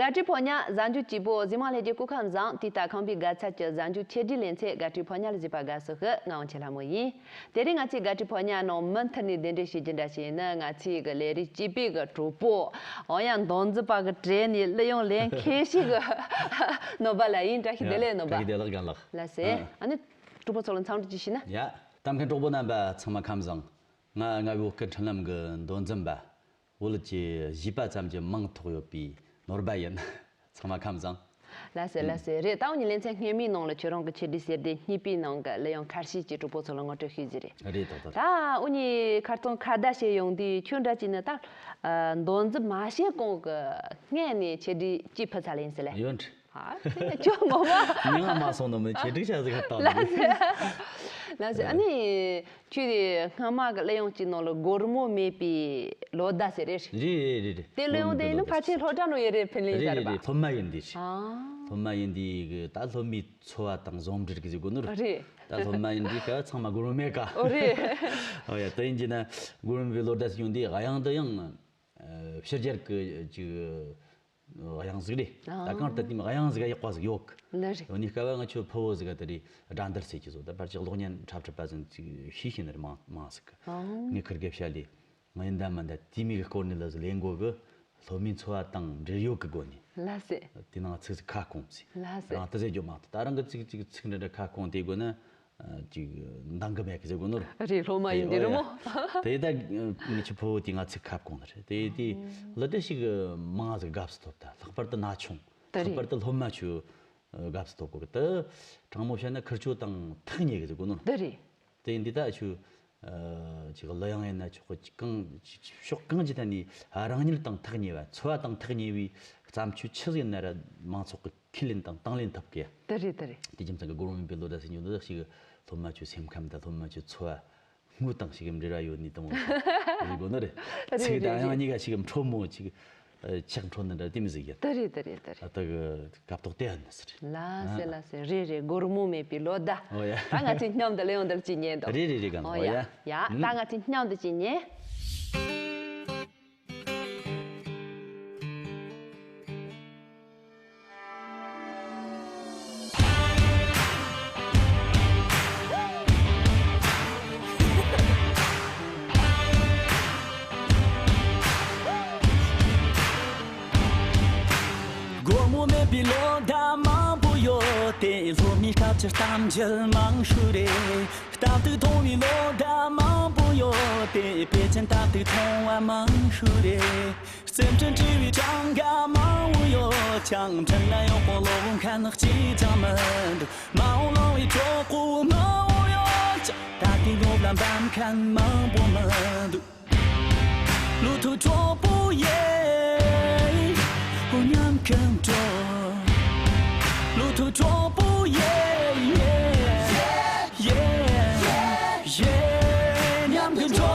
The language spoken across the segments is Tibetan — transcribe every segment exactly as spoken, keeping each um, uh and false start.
དགའ་སྤྲོའི་ཕོ་ཉ་གཟའ་མཇུག་སྐྱིད་པོ། གཟིགས་མང་ལྷན་རྒྱས་སྐུ་ཁམས་བཟང་། དུས་ལྟར་ཁང་པའི་དགའ་ཚལ་གྱི་གཟའ་མཇུག་ཆེད་སྒྲིག་ལེ་ཚན་དགའ་སྤྲོའི་ཕོ་ཉ་ལ་གཟིགས་པ་དགའ་བསུ་ཞུ། ང་འོང་ཆེན་ལྷ་མོ་ཡིན། དེ་རིང་ང་ཚོས་དགའ་སྤྲོའི་ཕོ་ཉ་ནང་མུ་མཐུད་ནས་གདན་འདྲེན་ཞུ་རྒྱུ་འདྲ་ཞིག་ཡིན་ན། ང་ཚོའི་གི་ལས་རིགས་གཅེས་པའི་གི་གྲོགས་པོ། འོ་ཡ། མདོ་འཛིན་པ་གི་གྲས་ནས་གླུ་དབྱངས་ལེན་མཁན་ཞིག་གི་ནོར་བ་ལགས་ཡིན། བཀྲ་ཤིས་བདེ་ལེགས་ནོར་བ། བཀྲ་ཤིས་བདེ་ལེགས་རྒན་ལགས། ལགས་སེ། ཨ། ཨ་ནི་གྲོགས་པོ་ཚོ་ལ་འཚམས་འདྲི་ཅིག་ཞུས་ན། ཡ། ལྟ་མཁན་གྲོགས་པོ་རྣམ་པ་ཚང་མ་ཁམས་བཟང་། ང་རྔ་བོད་སྐད་འཕྲིན་ལམ་གི་མདོ་འཛིན་པ། བོད་ཀྱི་གཞས་པ་ཙམ་གྱི་མིང་ཐོགས་ཡོད་པའི་ནོར་བུ་ཡིན། ཚང་མ་ཁམས་བཟང་། ལགས་སེ། ལགས་སེ། རེད། ད་འུ་གཉིས་ལེ་ཚན་སྔོན་མའི་ནང་ལ་ཁྱོད་རང་གི་ཆེད་སྒྲིག་གསར་དེབ་གཉིས་པའི་ནང་གི་གླུ་དབྱངས་ཁ་ཤས་ཀྱི་གྲོགས་པོ་ཚོ་ལ་ངོ་སྤྲོད་ཞུས་ཟིན་རེད། རེད། ཏག་ཏག་ད་འུ་གཉིས་ཁ་རྩང་ཁ་བརྡ་བྱས་ཡོང་དུས་ཁྱོད་འདྲ་བྱས་ན་ད་མདོ་འཛིན་མ་བྱས་གོང་གི་སྔས་ནས་ཆེད་སྒྲིག་ཅིག་ཕུལ་ཚར་ལེ་ཡིན་ཟེར་ལེ། ཡོད། ཨ། དེ་ནས་ཁྱོད་ངོ་མ། མི་ང་མ་སོང་ནོ་མི་ཆེད་སྒྲིག་བྱ་ཟིག་ཁ་བཏང་། ལགས་སེ། ལགས་སེ། ཨ་ནི། ཁྱོད་དེ་སྔ་མ་གི་གླུ་དབྱངས་ཀྱི་ནང་ལ་སྒོར་མོ་མེད་པའི་ལོ་ཟླ་ཟེར་རེད། རེད་རེད་རེད། དེ་གླུ་དབྱངས་དེ་ནི་ཕལ་ཆེར་སློབ་གྲྭ་ནང་ཡོད་རེད། ཕིན་ལིན་རེད་ཟེར་རེད་རེད། བ། སློབ་མ་ཡིན་དུས། ཨ། སློབ་མ་ཡིན་དུས་གི་ད་སློབ་མའི་འཚོ་བ་དང་ཟུང་འབྲེལ་གི་ཟེར་དགོས་ནོ་རེད། རེད། ད་སློབ་མ་ཡིན་དུས་ག་ཚང་མ་སྒོར་མོ་མེད་ཀ། ཨོ་རེད། ཨོ་ཡ། དེ་ཡིན་གྱི་ན་སྒོར་མོ་མེད་པའི་ལོ་ཟླ་ཟེར་ཡོང་དུས་གླུ་དབྱངས་དེ་ཡང་ཕྱི་རྒྱལ་གི་ཅིག་དབྱངས་ཟིག་རེད། ཨ། ད་གང་ལྟར་དེ་མོ་དབྱངས་ཟིག་ཡག་པ་ཟིག་ཡོད་གི། ལགས་རེད། འོ་ནི་སྐབས་ང་ཆོ་ཕུ་བོ་ཟིག་ག་དེ་རེད། སྒྲ་འདར་ཟེར་གྱི་བཟོ། ད་ཕལ་ཆེར་གློག་བརྙན་འཁྲབ་ཁྲིད་པ་ཟིག་ཅིག་ཤེས་ཤེས་ནི་རེད། མང་མང་ཟིག་གི། ཨ། ངས་ཁིར་གེ་བཤད་ལེ། ང་ཡིན་ད་མིན་ད་དེ་མོ་གི་སྐོར་ནས་ལ་ཟིག་ལེན་དགོས་གི། སློབ་མའི་འཚོ་བ་དང་འབྲེལ་ཡོད་གི་སྒོ་ནས། ལགས་སེ། དེ་ནང་ཚིག་ཚིག་ཁ་སྐོང་ཟིག། ལགས་སེ། རང་ད་ཟེར་རྒྱུ་མང་ཐལ། ད་རང་གི་ཚིག་ཅིག་ཚིག་འདྲ་འདྲ་ཁ་སྐོང་དེ་དགོས་ན། ཅིག་འདང་གི་མེད་གི་ཟེར་དགོས་ནོ་རེད། རེད། སློབ་མ་ཡིན་དེ་རེད་མོ། དེ་ད་ངི་ཆུ་ཕོ་བོ་དེ་ང་ཚིག་ཁ་སྐོང་ནི་རེད། དེ་དེ་གླུ་དེ་ཞིག་མང་ཟིག་དགའ་བསུ་ཐོབ། ད་ལྷག་པར་དུ་ན་ཆུང་། དེ་རེད། ལྷག་པར་དུ་སློབ་མ་ཆུ་དགའ་བསུ་ཐོབ་གོ་གི། དེ་དྲང་མོ་བཤད་ན་ཁིར་ཆོ་དང་ཐག་ཉེ་གི་ཟེར་དགོས་ནོ་རེད། དེ་རེད། དེ་འདི་ད་ཆུ། ཨ། ཅིག་གླུ་དབྱངས་ཡིན་ན་ཆོག་གི། གང་ཕྱོགས་གང་ཅི་ཐད་ནས་རང་ཉིད་དང་ཐག་ཉེ་བ། འཚོ་བ་དང་ཐག་ཉེ་བའི་བརྩམས་ཆོས་ཆི་ཟིག་ཡིན་ན་ར་མང་ཚོགས་ཀྱིས་ཁས་ལེན་དང་དང་ལེན་ཐུབ་གི། དེ་རེད། དེ་རེད། དེ་རྒྱུ་མཚན་གྱིས་སྒོར་མོ་མེད་པའི་ལོ་ཟླ་ཟེར་རྒྱུ་འདི་ཞིག་སློབ་མ་ཆོའི་སེམས་ཁམས་དང་སློབ་མ་ཆོའི་འཚོ་བ་དངོས་དང་ཞིག་འབྲེལ་བ་ཡོད་ནི་དང་ཟེར་དགོས་ནི་རེད། རེད། ཚིག་དང་དབྱངས་གཉིས་ཀ་ཞིག་འཕྲོད་མོ་ཅིག་ཆགས་འཕྲོད་ནི་འདྲ་དེ་མི་ཟིག་ཡིན། དེ་རེད། དེ་རེད། དེ་རེད། ད་གི་སྐབས་ཐོག་དེ་ཡིན་ནི་ཟེར། ལགས་སེ། ལགས་སེ། རེད་རེད། སྒོར་མོ་མེད་པའི་ལོ་ཟླ། ཨོ་ཡ། ད་ང་ཚོས་མཉམ་དུ་གླུ་དབྱངས་འདིར་ཅིག་ཉན་དང་། རེད་རེད་རེད། གང་། ཨོ་ཡ། ཡ། ད་ང་ཚོས་མཉམ་དུ་ཅིག་ཉན། སྒོར་མོ་མེད་པའི་ལོ་ཟླ་མང་པོ་ཡོད་དེ། སློབ་མའི་སྐབས་ཀྱི་གཏམ་རྒྱུད་མང་ཤོས་རེད། སྟབས་བདེ་མཐོང་བའི་ལོ་ཟླ་མང་པོ་ཡོད་དེ། དཔེ་ཅན་སྟབས་བདེ་མཐོང་བ་མང་ཤོས་རེད། སེམས་ཁྲལ་བྲལ་བའི་གྲངས་ཀ་མང་བོ་ཡོད་ཀྱང་། འཕྲིན་ལས་གཡོག་པོ་སློབ་མཁན་གཅིག་ཀྱང་མི་འདུག་མ་འོངས་ལོ་བའི་གྲོགས་པོ་མང་བོ་ཡོད་ཀྱང་། ད་ལྟའི་སློབ་ལ་འབབ་མཁན་མང་པོ་མི་འདུག་བློ་ཐུག་གྲོགས་པོ་ཡེ། ཨོ་མཉམ་གི་འགྲོ། བློ་ཐུག་གྲོགས་པོ་ཡེ། ཡེ། ཡེ། མཉམ་གི་འགྲོ།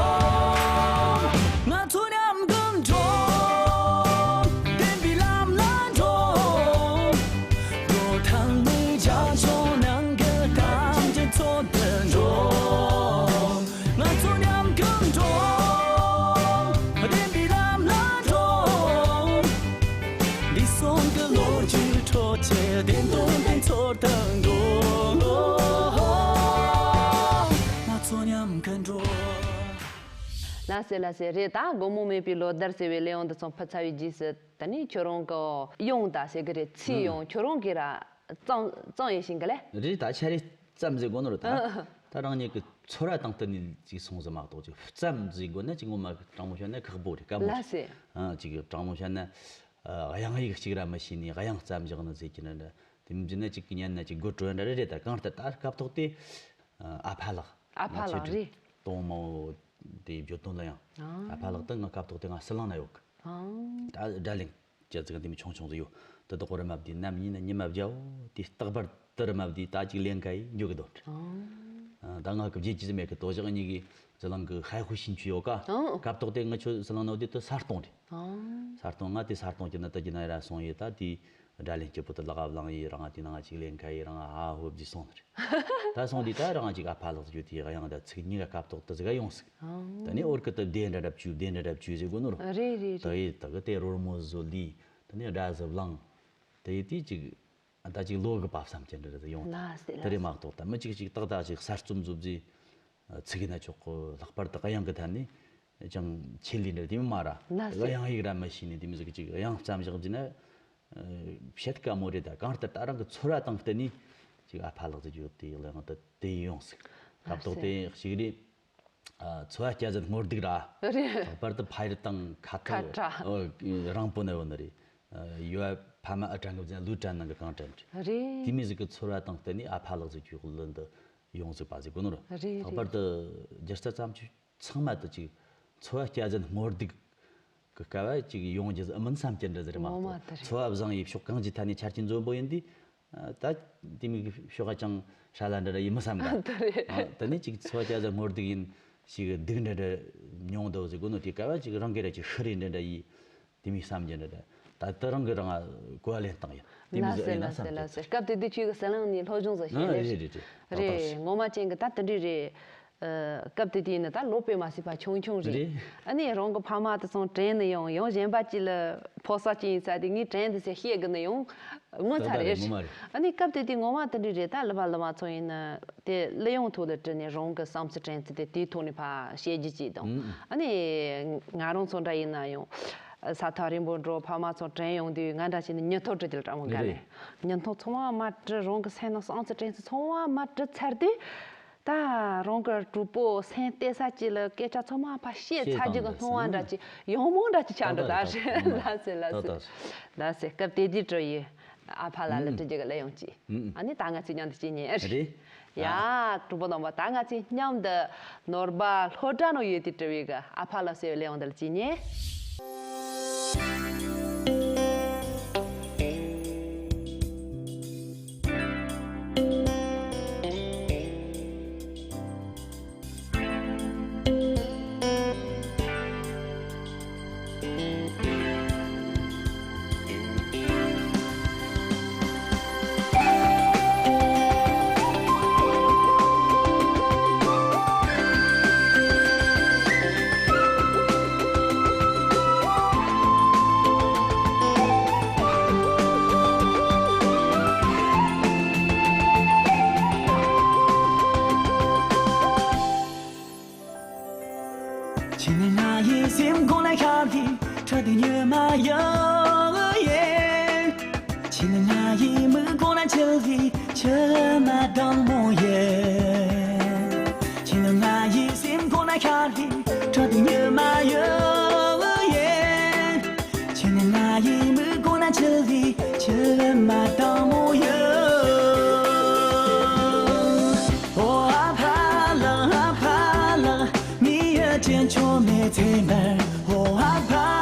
ང་ཚོ་མཉམ་གི་འགྲོ། བདེན་པའི་ལམ་ལ་འགྲོ། འགྲོ་ཐང་མི་བྱ་ཆོག་ནང་གི་གཏམ་གྱི་ཚོད་དུ་འགྲོ། ང་ཚོ་མཉམ་གི་འགྲོ། བདེན་པའི་ལམ་ལ་འགྲོ། འདི་སོང་གི་ལོ་རྒྱུས་ཁྲོད་ཀྱི་བདེན་དོན་དེ་ཚོར་དང་འགྲོ། ང་ཚོ་མཉམ་གི་འགྲོ། ལགས་སེ། ལགས་སེ། རེད། ད་སྒོར་མོ་མེད་པའི་ལོ་ཟླར་ཟེར་བའི་གླུ་དབྱངས་འདི་ཚོ་ཕུལ་ཚར་བའི་རྗེས་སུ། ད་ནི་ཁྱོད་རང་གི་དབྱངས་ད་ཟེར་གི་རེད། ཚིག་ཡང་ཁྱོད་རང་གིས་ར་བརྩམས་བརྩམས་ཡོད་ཤིང་གི་ལེ། རེད། ད་ཆ་རེ་བརྩམས་ཟེར་དགོས་ནོ་རེད། ད་ད་རང་ཉིད་ཀྱི་ཚོར་བ་དང་བསྟུན་ནས་ཅིག་སོང་ཟེར་མ་གཏོགས། ཅིག་བརྩམས་ཟེར་དགོས་ན་ཅིག་ངོ་མ་དྲང་མོ་བཤད་ན་ཁག་པོ་རེད། དཀའ་མོ་རེད། ལགས་སེ། ཨ། ཅིག་དྲང་མོ་བཤད་ན། ཨ། དབྱངས་ཡིག་གཅིག་ར་མི་ཤེས་ནས་དབྱངས་བརྩམས་བཞག་ནི་ཟེར་གྱི་ན་འདྲ། དེ་མིན་ན་ཅིག་གི་ཉན་ན་ཅིག་དགོད་བྲོ་འདྲ་རེ་རེད། ད་གང་ལྟར་ད་སྐབས་ཐོག་དེ། ཨ། ཨ་ཕ་ལགས། ཨ་ཕ་ལགས་རེད། དང་མོ་དེ་བརྗོད་དོན་ལ་ཡང་། ཨ། ཨ་ཕ་ལགས་དེ་ང་སྐབས་ཐོག་དེ་ང་ཟི་ལིང་ན་ཡོད་གི། ཨ། ད་སྒྲ་གླེང་བྱེད་ཙི་ག་འདི་མི་ཆུང་ཆུང་ཟིག་ཡོད། དེ་དག་གོ་ར་མ་བསྡུས་ནམ་ཡིན་ན་ཉི་མ་བརྒྱ་བོ་དེ་རྟག་པར་དེ་ར་མ་བསྡུས་ད་ཅིག་ལེན་ག་ཡི་འཇོག་གི་དོན། ཨ། ད་ང་གི་བརྗེད་ཀྱི་ཟིག་མེད་གི། དོ་ཞག་གཉིས་གི་ཟི་ལིང་གི་ཧའེ་ཧུའེ་ཞིང་ཆུ་ཡོད་ཀ། ཨ། སྐབས་ཐོག་དེ་ང་ཆོ་ཟི་ལིང་ན་བསྡུས་དེ་ས་སྟོང་རེད། ཨ། ས་སྟོང་། ང་དེ་ས་སྟོང་གྱི་ན་ད་གྱི་ན་ར་སོང་ཡི། ད་དེ་སྒྲ་གླེང་སྐྱིད་པོ་དེ་ལག་བླངས་ཡི། རང་དེ་ནང་ཅིག་ལེན་ག་ཡི། རང་ཧ་ཧོབ་ཀྱི་སོང་ནི་རེད། ད་སོང་དུས་ད་རང་ཅིག་ཨ་ཕ་ལགས་ཟེར་རྒྱུ་དེ་དབྱངས་ད་ཚིག་གཉིས་ཀ་སྐབས་ཐོག་དེ་ཟིག་ག་ཡོང་ཟིག། ཨང་། ད་ནི་འོར་གི་དེ་བདེ་འདྲ་འདྲ་བཅུ་བདེ་འདྲ་འདྲ་བཅུ་ཟེར་གོ་ནོ་ར། རེད་རེད་ད་རེད། ཡི་ད་གི་དེ་རོལ་མོ་བཟོ་ལི། དེ་ནས་སྒྲ་ཟིག་བླངས། དེ་ཡིས་དེ་ཅིག་ད་ཅིག་ལོ་གི་བབ་བསམ་གྱི་འདྲ་ཟིག་ཡོང་། ལགས་སེ། དེ་རེད་ལགས་མ་གཏོགས། ད་མི་གཅིག་གཅིག་ཏག་ཏག་ཅིག་གསར་རྩོམ་བཟོ་རྒྱུ་ཚིག་གི་ན་ཆོག་གི། ལྷག་པར་དུ་དབྱངས་ཀྱི་ཐད་ནས་ཅང་ཆེད་ལས་འདྲ་དེ་མི་མ་ར། ལགས་སེ། དབྱངས་ཡིག་ར་མི་ཤེས་ནས་དེ་མི་ཟིག་གཅིག་དབྱངས་ཙམ་བཞག་རྒྱུ་ན། ཨ། བཤད་དཀའ་མོ་རེད། ད་གང་ལྟར་ད་རང་གི་ཚོར་བ་དང་བསྟུན་ནས་ཅིག་ཨ་ཕ་ལགས་ཟེར་རྒྱུ་དེ་ལ་ཡང་དེ་དེ་ཡོང་ཟིག། ལགས་སེ། སྐབས་ཐོག་དེ་གཅིག་རེད། ཨ། འཚོ་བ་སྐྱ་ཟད་སྔོ་སྡུག་ར། རེད། ལྷག་པར་དུ་ཕ་ཡུལ་དང་ཁ་ཐག་ཁ་བྲལ། ཨོ། རིང་པོ་ནས་བུད་ནི་རེད། ཨ། ཡུལ་ཕ་མ་ཨ་དྲན་གི་བཟང་ལུས་དྲན་ནང་གི་གང་དྲན་རེད། དེ་མི་ཟིག་གི་ཚོར་བ་དང་བསྟུན་ནས་ཨ་ཕ་ལགས་ཟེར་རྒྱུ་ལ་འདི་ཡོང་ཟིག་པ་ཟིག་གོ་ནོ་ར། རེད། ལྷག་པར་དུ་སྒྱུ་རྩལ་བརྩམས་ཆོས་ཚང་མ་དུ་ཅིག་འཚོ་བ་སྐྱ་ཟད་སྔོ་སྡུག་གི་སྐབས་ཅིག་ཡོང་རྒྱུ་ཟིག་མིན་བསམ་གྱི་འདྲ་ཟིག་རེད་མ་གཏོགས། ངོ་མ་དེ་རེད། འཚོ་བ་བཟང་ཡི་ཕྱོགས་གང་ཅིའི་ཐད་ནས་ཆ་རྐྱེན་འཛོམས་པོ་ཡིན་དུས། ཨ། ད་དེ་མིག་ཕྱོགས་ཀ་ཅང་ཧྲ་ལ་འདྲ་འདྲ་ཡིན་མི་བསམ་ག། དེ་རེད། ཨ། དེ་ནས་ཅིག་འཚོ་བ་སྐྱ་ཟད་སྔོ་སྡུག་ཡིན་ཞིག་སྡུག་འདྲ་འདྲ་མྱོང་འདུག་ཟེར་གོ་ནོ་དེ་སྐབས་ཅིག་རང་གི་ར་ཅིག་ཤི་རེ་འདྲ་འདྲ་ཡིས་དེ་མིག་བསམ་གྱི་འདྲ་འདྲ། ད་དེ་རང་གི་རང་གོ་བ་ལེན་སྟངས་ཡིན། དེ་མི་ཟིག་ཡིན་ན་བསམ་གྱི། ལགས་སེ། སྐབས་དེ་དུས་ཁྱོད་ཀྱི་ཟི་ལིང་ནས་སློབ་སྦྱོང་ཟིག་བྱས་ནས། ཨ། རེད་རེད་རེད། ཏག་ཏག་རེད། ངོ་མ་ཅན་གྱི་ད་དེ་འདྲ་རེད། ཨ། སྐབས་དེ་དུས་ནི་ད་ལོ་དཔེ་མ་སྲིད་པ་ཆུང་ཆུང་རེད། རེད། ཨ་ནི་རང་གི་ཕ་མ་དེ་ཚོ་དྲན་ནི་ཡང་ཡང་གཞན་པ་ཅིག་ལ་ཕོ་གསར་ཅིག་ཡིན་ས་དེ་ངས་དྲན་འདུག་ཟེར་བཤད་གི་ནི་ཡང་ངོ་ཚ་རེད། ད་ད་རེད། ངོ་མ་རེད། ཨ་ནི་སྐབས་དེ་དུས་ངོ་མ་དེ་འདྲ་རེད། ད་གླུ་པ་གླུ་མ་ཚོ་ཡིན་ན་དེ་གླུ་དབྱངས་ཐོག་ལ་བྲིས་ནས་རང་གི་བསམ་ཚུལ་དྲན་ཚུལ་དེ་དེའི་ཐོག་ནས་ཕར་བཤད་རྒྱུ་ཅིག་དང་། ཨ་ནི་ང་རང་ཚོ་འདྲ་ཡིན་ན་ཡང་ས་ཐག་རིང་པོ་འགྲོ། ཕ་མ་ཚོ་དྲན་ཡོང་དུས་ང་འདྲ་བྱས་ནས་སྙན་ཐོ་བྲི་རྒྱུ་ལ་སྤྲང་མོ་དགའ་ནས། རེད། སྙན་ཐོ་ཚང་མ་མར་བྲིས། རང་གི་སེམས་ནང་བསམ་ཚུལ་དྲན་ཚུལ་ཚང་མ་མར་བྲིས་ཚར་དུས། ད་རང་གི་གྲོགས་པོ་སེམས་གཏད་ས་ཅིག་ལ་སྐད་ཆ་ཚང་མ་ཕར་བཤད་ཚར་རྒྱུ་གི་སྣང་བ་འདྲ་ཅིག་ཡང་མང་འདྲ་ཅིག་ཆགས་འགྲོ། ད་རེད། ལགས་སེ། ལགས་སེ། ལགས་སེ། སྐབས་དེ་དུས་བྲིས་ཡོད། ཨ་ཕ་ལགས་ལ་བྲིས་རྒྱུ་གི་གླུ་དབྱངས་ཅིག། ཨ་ནི་ད་ང་ཚོས་མཉམ་དུ་སྐྱེ་ཉེ་རེད། ཡ། གྲོགས་པོ་རྣམ་པ། ད་ང་ཚོས་མཉམ་དུ་ནོར་བ་ལྷོ་བྲག་ནང་ཡོད་དུས་བྲིས་པའི་གི་ཨ་ཕ་ལགས་ཟེར་བའི་གླུ་དབྱངས་འདི་ལ་སྐྱེ་ཉེ། ཁྱེད་ནི་ང་ཡི་སེམས་ཁོང་ན་ཤར་བའི་ཁྲོ་དེ་ཉི་མ་ཡོད་ཡེ། ཁྱེད་ནི་ང་ཡི་མིག་ཁོང་ན་འཆི་བའི་མཆི་མ་དྭངས་མོ་ཡེ། ཁྱེད་ནི་ང་ཡི་སེམས་ཁོང་ན་ཤར་བའི་ཁྲོ་དེ་ཉི་མ་ཡོད་ཡེ། ཁྱེད་ནི་ང་ཡི་མིག་ཁོང་ན་འཆི་བའི་མཆི་མ་དྭངས་མོ་ཡོད། ཨོ་ཨ་ཕ་ལགས། ཨ་ཕ་ལགས། མི་ཡུལ་གྱི་མཆོད་མེ་ཚེ་འདིར། ཨོ་ཨ་ཕ་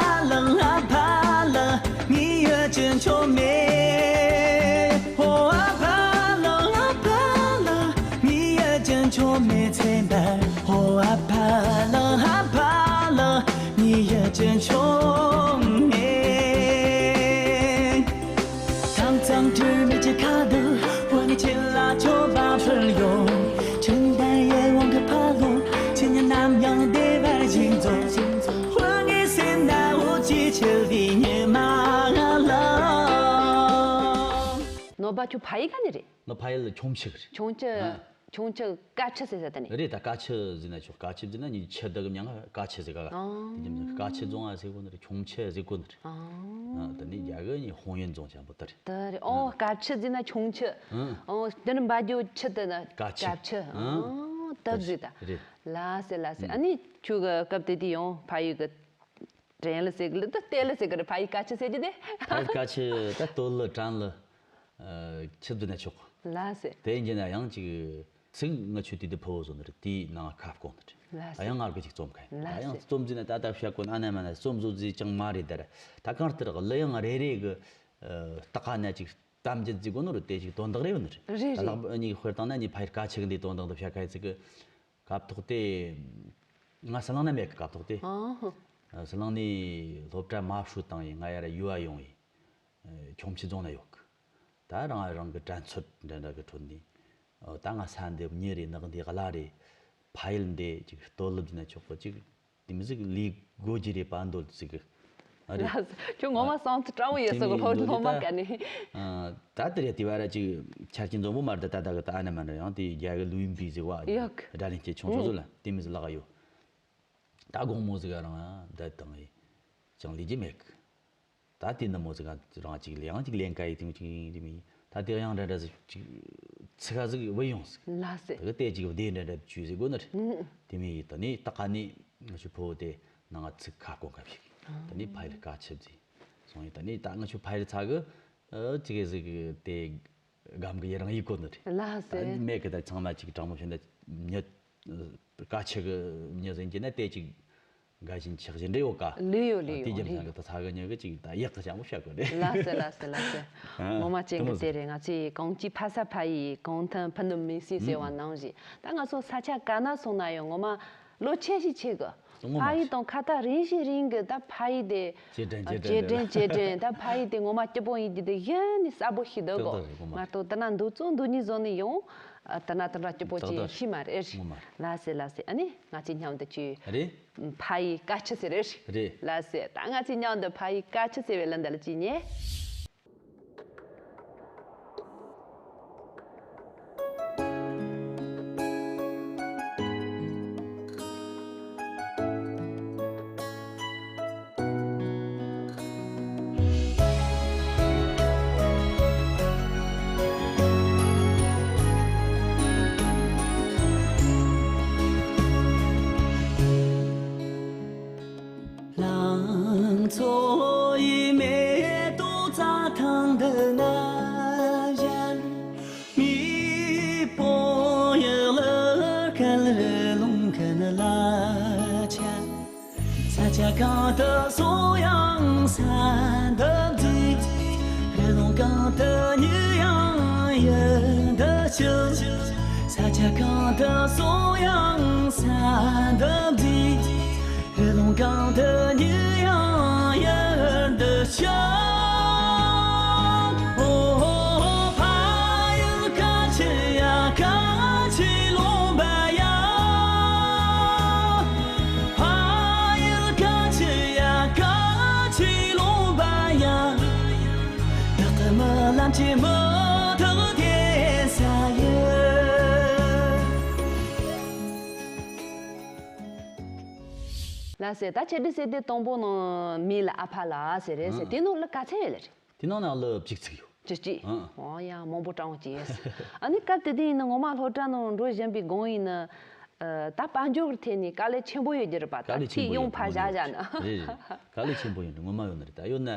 ལགས། ཨ་ཕ་ལགས། མི་ཡུལ་གྱི་མཆོད་མེ། ཨོ་ཨ་ཕ་ལགས། ཨ་ཕ་ལགས། མི་ཡུལ་གྱི་མཆོད་མེ་ཚེ་འདིར། ཨོ་ཨ་ཕ་ལགས། ཨ་ཕ་ལགས། མི་ཡུལ་གྱི་མཆོད་མེ། ཐང་ཚང་དུར་མི་གྱི་ཁ་དུ་བོད་ཀྱི་ཆེད་ལ་མཆོད་པ་ཕུལ་ཡོང་། ཁྲིམས་ལྡན་ཡེ་དབང་གི་ཕ་ལོ་ཁྱེད་ཉིད་ནམ་ཡང་བདེ་བར་བཞེངས་སོ། བོད་ཀྱི་སེམས་ན་འོད་ཀྱི་འཆི་བའི་ཉི་མ་ལ། ནོར་བ་ཁྱོད་ཕ་ཡུལ་ག་ནས་རེད། ནོར་ཕ་ཡུལ་ཁྱུང་མཆུ་རེད། ཁྱུང་མཆུ། ཨ། ཁྱུང་མཆུ། ཀ་ཆུ་ཟེར་ས་དེ་ནས། རེད། ད་ཀ་ཆུ་ཟེར་ན་ཆོག། ཀ་ཆུ་ཟེར་ན་ཉི་ཆུ་དག་གི་མྱིང་ང་ཀ་ཆུ་ཟེར་ག་ག། ཨང་། དེ་ཉིན་ཀ་ཆུ་རྫོང་ང་ཟེར་གོ་ནི་རེད། ཁྱུང་མཆུ་ཟེར་གོ་ནི་རེད། ཨང་། ཨ། དེ་ནས་རྒྱ་གི་ནི་ཧོང་ཡོན་རྫོང་ཆེན་པོ་དེ་རེད། དེ་རེད། ཨོ། ཨང་། ཀ་ཆུ་ཟེར་ན་ཁྱུང་མཆུ། ཨང་། ཨོ། དེ་ནི་འབའ་རྒྱུ་ཆུ་དེ་ན་ཀ་ཆུ། ཀ་ཆུ། ཨང་། ཨོ། དེ་ཟེར་ད། རེད། ལགས་སེ། ལགས་སེ། ཨ་ནི་ཁྱོད་གི་སྐབས་དེ་དུས་ཡང་ཕ་ཡུལ་གི་དྲན་ལ་ཟེར་གི་ལ་ད་བལྟས་ལ་ཟེར་གི་རེད། ཕ་ཡུལ་ཀ་ཆུ་ཟེར་རྒྱུ་དེ། ཕ་ཡུལ་ཀ་ཆུ་ད་སྟོད་ལ་བྲན་ལ། ཨ། ཆུ་བསྡུ་ན་ཆོག། ལགས་སེ། དེ་ཡིན་ན་ཡང་ཅིག་ཚིག་ང་ཆུ་དུས་དུ་ཕུ་བོ་བཟོ་ནི་རེད། དེའི་ནང་ཁ་སྐོང་ནི་རེད། ལགས་སེ། ད་ཡང་ང་གི་ཅིག་རྩོམ་ཁ་ཡིན། ལགས་ད་ཡང་སེ། རྩོམ་ཟིན་ན་ད་ལྟ་བཤད་གོ་ན་ཨ་ན་མ་ན་རྩོམ་བཟོ་ཟིན་ཅང་མ་རེད། ད་ར་ད་གང་ལྟར་གླུ་དབྱངས་རེ་རེ་གི། ཨ། ལྟག་ཁ་ན་ཅིག་གཏམ་རྒྱུད་ཟིག་གོ་ནོ་རེད། དེ་ཅིག་དོན་དག་རེ་ཡོད་ནི་རེད། རེད། ད་རེད། ལག་པ་གཉིས་ཀྱི་དཔེར་བཏང་ན་ནི་ཕ་ཡུལ་ཀ་ཆུ་གི་འདི་དོན་དག་འདི་བཤད་ཁ་ཡི་ཚིག་གི། སྐབས་ཐོག་དེ་ང་ཟི་ལིང་ན་མེད་གི། སྐབས་ཐོག་དེ། ཨ། ཟི་ལིང་ནས་སློབ་གྲྭ་མ་ཧྲུའུ་བཏང་ཡིན། ང་ཡར་ཡུལ་ཡོང་ཡིན། ཨ། ཁྱུང་མཆུ་རྫོང་ན་ཡོད་གི། ད་རང་རང་གི་དྲན་ཚོད་འདྲ་འདྲ་གི་ཁྲོད་ནས། ཨ། ད་ང་ས་འདི་མྱི་རེད། ནགས་འདི་གླ་རེད། ཕ་ཡུལ་འདི་ཅིག་སྟོད་ལུགས་ན་ཆོག་གི། ཅིག་དེ་མི་ཟིག་ལས་དགོས་རྒྱུ་རེད་པ་འདོད་ཟིག་གི། ཨ་རེད། ལགས་སོ། ཁྱོད་ངོ་མ་བསམ་ཚུལ་དྲང་པོ་ཡོད་ས་གི་ལྷོ་ལྷོ་མ་ག་ནས། ད་དེ་རེད། དེ་བ་ར་ཅིག་ཆ་རྐྱེན་འཛོམས་པོ་མ་རེད། ད་ད་གི་ད་ཨ་ན་མ་རེད། ཡང་དེ་རྒྱ་གི་ལུས་ཡིན་པའི་ཟེར་བ་ཡག་སྒྲ་ལེན་སྐྱེ་ཆུང་ཆུང་ཚོ་ལ་དེ་མི་ཟིག་ལག་ཡོད། ད་དགོང་མོ་ཟིག་ག་རང་ད་དང་ཡི་ཅང་ལས་རྒྱུ་མེད་གི། ད་དེ་ནི་མོ་ཟིག་ག་རང་ཅིག་ལས་ཡང་ཅིག་ལེན་ག་ཡི་དེ་མོ་ཅིག་ཡིན་རེད་མི་ཡིན། ད་དེ་ཡང་འདྲ་འདྲ་ཟིག་ཅིག་ཚིག་ཁ་ཟིག་བུད་ཡོང་ཟིག་ལ་ཟེར། ད་གི་དེ་ཅིག་བདེ་འདྲ་འདྲ་བཅུ་ཟིག་དགོ་ནི་རེད། དེ་མི་ཡིན། ད་ནི་ད་ག་ནི་ང་ཆུ་ཕོ་དེ་ནང་ང་ཚིག་ཁ་སྐོང་ག་ཞིག་ད་ནི་ཕ་ཡི་ལ་དཀའ་ཆེ་ཟིག་སོང་ཡིན། ད་ནི་ད་ང་ཆུ་ཕ་ཡི་ཚ་གི་ཅིག་གི་ཟིག་དེ་སྒམ་གི་ཡི་རང་ཡི་གོ་ནི་རེད། ལ་ཟེར། ད་མེད་གི་ད་ཚང་མ་ཅིག་དྲང་མོ་བཤད་ན་མྱི་དཀའ་ཆེ་གི་མྱི་ཟིན་གྱི་ན་དེ་ཅིག་དགའ་བཞིན་ཆགས་བཞིན་རེ་ཡོད་ཀ་ལུས་ཡོད་ལུས་ཡོད་དེ་རྒྱབ་ལུས་ས་གི་ཡོད། ད་ཚ་གི་མྱི་གི་ཅིག་ད་ཡག་གི་ཅང་མོ་བཤད་གོ་རེད། ལ་ཟེར་ལ་ཟེར་ལ་ཟེར། ངོ་མ་ཅན་གི་དེ་རེད། ང་ཚོའི་གངས་སྐྱིད་ཕ་ས་ཕ་ཡི་གངས་ཐང་ཕུ་ནུ་མིང་སྲིང་ཟེར་བ་ནང་བཞིན། ད་ང་ཚོ་ས་ཆ་ག་ན་སོང་ན་ཡང་ངོ་མ་ལོ་ཆེ་ཞིག་ཆེ་གི་ངོ་མ་ཕ་ཡི་དང་ཁ་ཐག་རིང་ཞིག་རིང་གི། ད་ཕ་ཡི་དེ་གཅེས་དྲན་གཅེས་དྲན་གཅེས་དྲན་གཅེས་དྲན། ད་ཕ་ཡི་དེ་ངོ་མ་སྐྱིད་པོ་ཡིན་གྱི་དེ་གཞན་ནི་གསལ་པོ་ཞིག་འདུག་གོ་ཏག་ཏག་རེད། ངོ་མ་ང་ཏོ་ད་ན་འདུག་ཚོ་འདུག་ནི་བཟོ་ནི་ཡོང་། ད་ན་ད་ན་སྐྱིད་པོ་ཏག་ཅིག་ཏག་ཤི་མ་རེད། ངོ་མ་ལ་ཟེར་ལ་ཟེར། ཨ་ནི་ང་ཚོའི་མཉམ་དུ་ཅི་རེད། ཕ་ཡི་དཀའ་ཆུ་ཟེར་རེད། རེད། ལ་ཟེར། ད་ང་ཚོའི་མཉམ་དུ་ཕ་ཡི་དཀའ་ཆུ་ཟེར་བའི་ལ་འདི་ལ་ཅི་ཉེ། ལང་ཚོ་ཡི་མེ་ཏོག་རྩྭ་ཐང་འདི་ན་བཞད། མི་སྤོ་ཡི་ལ་སྐལ་རི་ལུང་ཁན་ལ་ཆ། ས་ཆ་གང་དུ་སོང་ཡང་ས་འདི་འཛིན། རི་ལུང་གང་དུ་ཉུལ་ཡང་ཡུལ་འདི་ཤུལ། ས་ཆ་གང་དུ་སོང་ཡང་ས་འདི་འཛིན། རི་ལུང་གང་དུ་ཉུལ་ཡང་ཡུལ་འདི་ཤུལ། ཨོ་ཕ་ཡུལ་ཁ་ཆེ་ཡ་ཁ་ཆེ་ལུང་པ་ཡ། ཕ་ཡུལ་ཁ་ཆེ་ཡ་ཁ་ཆེ་ལུང་པ་ཡ། བདག་གི་རྨི་ལམ་གྱི་མུ་ཏིག་དེ་ས་ཡི། ལ་ཟེར། ད་ཆེ་འདི་ཟེར་དེ་དང་པོ་ནང་མི་ལ་ཨ་ཕ་ལ་ཟེར་རེད་ཟེར། ཨང་། དེ་ནང་ལ་ག་ཚད་ཡོད་ལ་རེད། དེ་ནང་ན་ལ་བཅུ་གཅིག་ཡོད། བཅུ་གཅིག་ཨང་། ཨོ་ཡ། མང་པོ་དྲང་བོ་ཅིག་ཡོད། ཨ་ནི་སྐབས་དེ་དུས་ཡིན་ན་ངོ་མ་སློབ་གྲྭ་ནང་འགྲོ་བཞིན་པའི་སྒང་ཡིན་ན། ད་དཔལ་འབྱོར་གྱི་ཐད་ནས་དཀའ་ལས་ཆེན་པོ་ཡོད་རྒྱུ་རེད་པ། ད་དཀའ་ལས་ཆེན་པོ་ཡོད་ཐིག་ཡོང་ཕ་བཞག་བཞག་ན། རེད་རེད། དཀའ་ལས་ཆེན་པོ་ཡོད་ནི་ངོ་མ་ཡོད་ནི་རེད། ད་ཡོད་ན་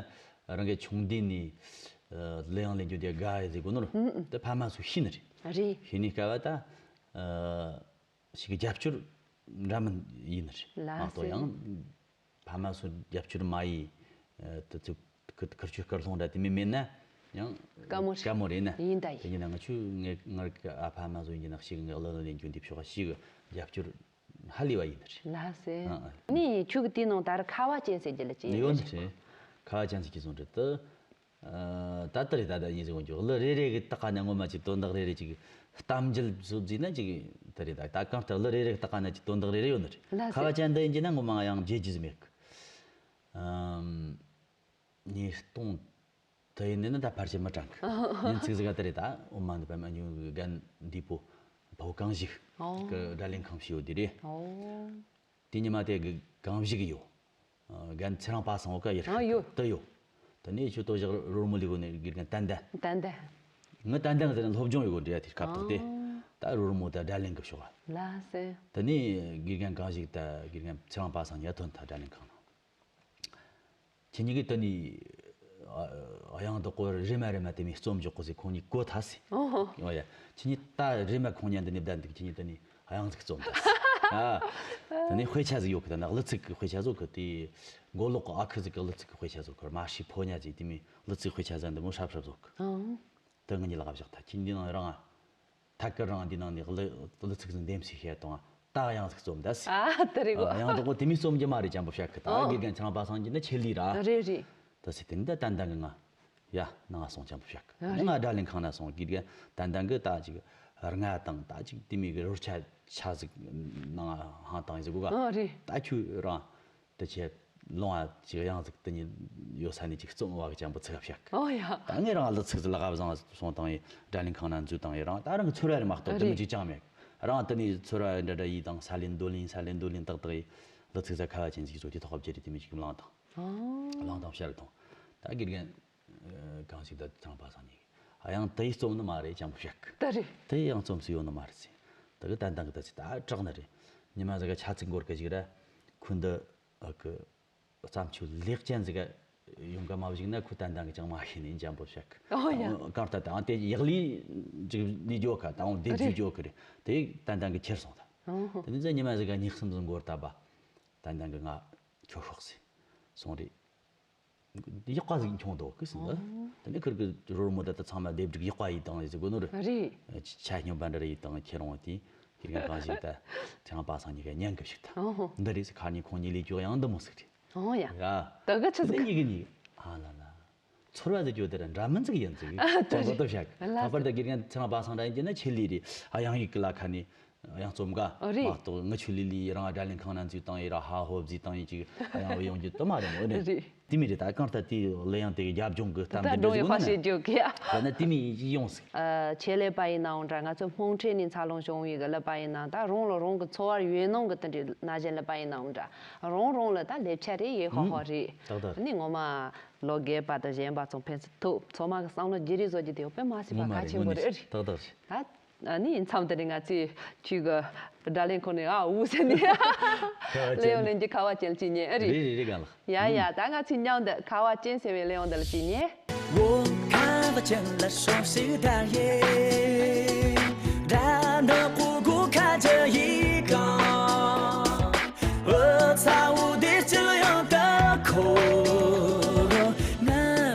རང་གི་ཆུང་དུས་ནས་ལས་ཡང་ལས་རྒྱུ་དེ་དགའ་ཡི་ཟེར་གོ་ནོ་རེད། ད་ཕ་མ་སུ་ཤི་ནི་རེད། རེད། ཤི་ནི་སྐབས་ད། ཞིག་གི་རྒྱབ་སྐྱོར་འདྲ་མིན་ཡིན་ནི་རེད། ལ་མ་གཏོགས་ཟེར། ཡང་ཕ་མ་སུ་རྒྱབ་སྐྱོར་མ་ཡིན། དུ་ཚུགས་ཁུར་ཁུར་ཆུ་ཁུར་ལྷུང་འདྲ་དེ་མི་མེད་ན་ཡང་དཀའ་མོ་རེད། དཀའ་མོ་རེད་ན། ཡིན་ད་ཡིན། དེ་ཡིན་ན་ང་ཆུ་ངའི་ངར་གི་ཨ་ཕ་མ་སུ་ཡིན་ན་ཞིག་ངའི་བློ་ལ་ལེན་རྒྱུ་འདི་ཕྱོགས་ཞིག་རྒྱབ་སྐྱོར་ཧ་ལས་པ་ཡིན་ནི་རེད། ལ་ཟེར། ཨ་ཨ། ནི་ཆུ་གི་དེ་ནང་ད་ར་ཁ་བ་ཅན་ཟེར་རྒྱུ་ལ་ཅི་ཡོད་ནི་རེད། ཁ་བ་ཅན་ཟེར་གྱི་སོང་རེད་དུ། ད་ལྟ་རེད། ད་ལྟ་ཡིན་ཟེར་གོ་འཇོག་གླུ་རེ་རེ་གི་ལྟག་ཀ་ན་ངོ་མ་ཅིག་དོན་དག་རེ་རེ་ཅིག་གཏམ་རྒྱུད་བཟོ་བརྩིས་ན་ཅིག་དེ་རེད། ད་ད་གང་ལྟར་གླུ་རེ་རེ་གི་ལྟག་ཀ་ན་ཅིག་དོན་དག་རེ་རེ་ཡོད་ནི་རེད། ལགས་སོ། ཁ་བ་ཅན་འདི་ཡིན་གྱི་ན་ངོ་མ་ཡང་བརྗེད་རྒྱུ་ཟིག་མེད་གི། ཉིས་སྟོང་དུ་ཡིན་ནི་ན་ད་ཕལ་ཆེར་མི་གྲངས་གི། ཉིན་ཚིག་ཟིག་ག་དེ་རེད། ད་འོ་མ་འདི་པ་མ་ཉུང་གི་རྒན་འདི་པོ་ཕོ་གང་ཞིག་ཨོ་གི་སྒྲ་ལེན་ཁང་ཞིག་ཡོད་དེ་རེད། ཨོ། དེ་ཉི་མ་དེ་གི་གང་བཞུགས་ཡོད། རྒན་ཚེ་རིང་པ་སངས་འོ་ཀ་ཡིར་ཨ་ཡོད། དུ་ཡོད། དེ་ནས་ཆུ་ཏོ་བཞག་རོལ་མོ་ལི་གོ་ནས་དགེ་རྒན་ཏན་ཏན། ཏན་ཏན། ངི་ཏན་ཏན་ཟེར་ན་སློབ་སྦྱོང་ཡོད་གོ་འདྲ་དེ་སྐབས་དེ། ཨ། ད་རོལ་མོ་ད་སྒྲ་ལེན་གི་ཕྱོགས། ལ་སེ། དེ་ནས་དགེ་རྒན་གང་ཞིག་ད་དགེ་རྒན་ཚེ་རིང་པ་སངས་ཉ་ཐོན་ཐ་སྒྲ་ལེན་ཁང་ནང་། ཁྱེད་གཉིས་ཀྱིས་དེ་ནས་ཨ་ཡང་དག་པོ་རེ་མ་རེ་མ་དེ་མི་རྩོམ་འཇོག་གོ་ཟེར་ཁོང་གཉིས་གོ་ཐལ་ཟེར། ཨོ། ཨོ་ཡ། ཁྱེད་གཉིས་ད་རེ་མ་ཁོང་གཉིས་འདི་ནས་བསྡད་འདུག་ཁྱེད་གཉིས་དེ་ནས་ཨ་ཡང་ཟིག་རྩོམ་ད་ཟེར། ཨ། དེ་ནས་དཔེ་ཆ་ཟིག་ཡོད་གི། ད་ནི་གླུ་ཚིག་གི་དཔེ་ཆ་ཟིག་གི། དེ་མགོ་ལོག་གི་ཨ་ཁུ་ཟིག་གི་གླུ་ཚིག་གི་དཔེ་ཆ་ཟིག་གི། མ་ཧྲི་ཕོ་ཉ་ཟིག་དེ་མི་གླུ་ཚིག་དཔེ་ཆ་ཟིག་འདི་མོ་ཧྲབ་ཧྲབ་ཟིག་གི། ཨང་། དེ་ང་གཉིས་ལ་བཞག་ད་ཁྱེད་འདི་ནང་རང་ཨ། ཐད་ཀར་རང་འདི་ནང་ནས་གླུ་གླུ་ཚིག་ཟིག་འདེམས་སེ་བཤད་དང་། ད་ཡང་ཟིག་རྩོམ་ད་ཟེར། ཨ་དེ་རེད་གོ། ཡང་དག་པོ་དེ་མི་རྩོམ་རྒྱུ་མ་རེད་ཅང་པོ་བཤད་གི། ད་ཨོ། དགེ་རྒན་ཚེ་རིང་པ་སངས་ཀྱི་ནི་ཆེད་ལས་ར། རེད་རེད། ད་ཟེར་དེ་འདི་ཏན་ཏན་གི་ང་ཡ་ནང་ང་སོང་ཅང་པོ་བཤད་གི། ཨ་ང་རེད། སྒྲ་ལེན་ཁང་ན་སོང་། དགེ་རྒན་ཏན་ཏན་གི་ད་ཅིག་རྔ་དང་ད་ཅིག་དེ་མི་གི་རོལ་ཆ་ཆ་ཟིག་ནང་ང་ཧང་དང་ཟིག་གོ་ག་ཨ་རེད། ད་ཁྱོད་རང་དེ་ཆེད་ ལོང་བ་ཅིག་ཡང་ཟིག་དེ་ཉིད་ཡོད་ས་ནས་ཅིག་རྩོམ་བ་གི་ཅང་པོ་ཚིག་བཤད་གི། ཨོ་ཡ། ད་ངས་རང་ལ་ཚིག་ལ་ག་བཟང་སོང་བཏང་ཡི་སྒྲ་ལེན་ཁང་ན་འཛུལ་བཏང་ཡི་རང་ད་རང་གི་ཚོར་བ་རེ་མ་གཏོགས་དེ་མི་རེད། ཅིག་ཅང་མེད། རང་དེ་ནས་ཚོར་བ་འདྲ་འདྲ་ཡིས་དང་ས་ལེན་རྡོ་ལེན་ས་ལེན་རྡོ་ལེན་ཏག་ཏག་ཡིས་ལ་ཚིག་ས་ཁ་བ་ཅན་ཟིག་བཟོ་དེ་ཐོག་བརྗེ་རེད། དེ་མི་ཅིག་གི་བླངས་དང་། ཨོ། བླངས་དང་བཤད་དང་། ད་དགེ་རྒན་གང་ཞིག་ད་ཚང་པ་སང་ཉིད་ཡང་དེ་ཡིས་རྩོམ་ནི་མ་རེད། ཅང་པོ་བཤད་གི། ད་རེད། དེ་ཡང་རྩོམ་སུ་ཡོད་ནི་མ་རེད་ཟེར། ད་གི་ཏན་ཏན་གི་ད་ཚིག་ད་དྲག་ནི་རེད། ཉི་མ་ཟིག་ག་ཆ་ཚིག་འགོར་གི་ཞིག་ར་ཁུ་འདི་ཨ་གི་བརྩམས་ཆོས་ལེགས་ཅན་ཟིག་ག་ཡོང་ག་མ་བཞུགས་ན་ཁུ་ཏན་ཏན་གི་ཅང་མ་ཤེས་ནས་འཇམ་པོ་བཤད་གི། ཨོ་ཡ། གང་ལྟར་ད་ཨང་དེ་ཡག་ལི་ཅིག་ལི་འཇོག་ག་ད་ཨང་དེ་རེད། ཇུ་འཇོག་གི་རེད། དེ་ཏན་ཏན་གི་ཁྱེར་སོང་ད། ཨོ་ཧོ། དེ་ནས་ཉི་མ་ཟིག་ག་ཉིག་གསུམ་ཟིག་འགོར་ད་པ་ཏན་ཏན་གི་ང་ཁྱོད་ཤོག་ཟེར་སོང་རེད། ཡག་པ་ཟིག་མཐོང་འདུག་གི་ཟིན་ད། ཨོ། དེ་ནས་ཁིར་གི་རོལ་མོ་འདི་ད་ཚང་མ་སྡེབ་སྒྲིག་ཡག་པ་ཡིས་དང་ཟེར་གོ་ནོ་རེད། རེད། ཆ་སྙོམས་པ་འདྲ་རེ་ཡིས་དང་ཁྱེད་རང་དེ་དེ་རིང་གང་ཞིག་ད་ཚེ་རིང་པ་སངས་ཉི་ག་ཉན་གི་ཞིག་ད། ཨོ་ཧོ། འདི་རེད་ཟེར་ཁ་ནས་ཁོང་གཉིས་ལས་ཀྱོག་ཡང་འདི་མོ་ཟིག་རེད། ཨོ་ཡ། ཡ། ད་ག་ཆི་ཟིག་འདི་གཉིས་ཀྱི་གཉིས་ཨ་ལ་ལ། ཚོར་བ་ཟེར་རྒྱུ་དེ་ར་འདྲ་མིན་ཟིག་ཡིན་ཟིག་ཨ་ད་ཅང་གོ་རེད། ཏོ་བཤད་ལ་ཁ་པར་ད་དགེ་རྒན་ཚེ་རིང་པ་སངས་འདྲ་ཡིན་གྱི་ན་ཆེད་ལས་རེད། ཨ་ཡང་ཡིག་གི་ལ་ཁ་ནས། ཡང་རྩོམ་ག་ཨ་རེད། མ་གཏོགས་ངི་ཆུ་ལི་ལི་རང་སྒྲ་ལེན་ཁང་ན་འཛུལ་བཏང་ཡི་ར་ཧ་ཧོ་བཟི་བཏང་ཡི་ཅིག་ཡང་བུ་ཡོང་རྒྱུ་དུ་མ་རེད་མོ་ནི། རེད། དེ་མི་རེད། ད་གང་ལྟར་དེ་ལ་ཡང་དེ་གི་རྒྱབ་ལྗོངས་གི་གཏམ་ད་དེ་འགྲོ་འདྲ་ཡོད་ཟིག་ཧ་ནི་ཤེས་རྒྱུ་གི་ཡ། ད་ནི་དེ་མི་ཡི་ཡོང་ཟིག་ཨ་ཆེད་ལས་པ་ཡིན་ནའང་འདྲ། ང་ཚོ་སྨོན་ཁྲལ་ནས་འཚར་ལོངས་བྱུང་བའི་གི་ལས་པ་ཡིན་ནའང་། ད་རང་ལ་རང་གི་འཚོ་བར་ཡོད་ནང་གི་དེ་འདྲའི་ན་གཞོན་ལས་པ་ཡིན་ནའང་འདྲ། རང་རང་ལ་ད་ལས་བྱ་རེ་ཡོད་ཧ་ཧོ་རེད། ཏག་ཏག་རེད། ནི་ངོ་མ་ལོ་རྒས་པ་དང་གཞོན་པ་ཚོ་ཕན་ཚུན་ཐུག་ཚང་མ་གི་བསམ་བློ་བརྗེ་རེས་བཟོ་རྒྱུ་དེ་ཡོད་པས་མ་སྲིད་པ་ངོ་མ་གལ་རེད། ཆེན་པོ་དངོས་གནས་རེད། ཨེ་རེད། ཏག་ཏག་རེད། ད། ཨ་ནི་མཚམས་དེ་ནས་ང་ཚོས་ཁྱོད་ཀྱི་སྒྲ་ལེན་ཁང་ནས་ཨ་འུ་ཟེར་ནས་ཁ་བ་ལེན་ཡོང་ཅན་ལེན་གྱི་ཁ་བ་ཅན་ལ་ཅིག་ཉན། ཨེ་རེད། རེད་རེད་རེད། གང་ལགས། ཡ་ཡ། ད་ང་ཚོས་མཉམ་དུ་ཁ་བ་ཅན་ཟེར་བའི་གླེང་བ་འདི་ལ་ཅིག་ཉན། འོ་ཁ་བ་ཅན་ལ་ཤོག་ཤིག་ད་ཡེ། ད་ནག་པོ་གོ་ཁ་ཅན་ཡི་ག་འུ་ཚ་འུ་དེ་ཅི་ཡང་ད་ཁོ་ང་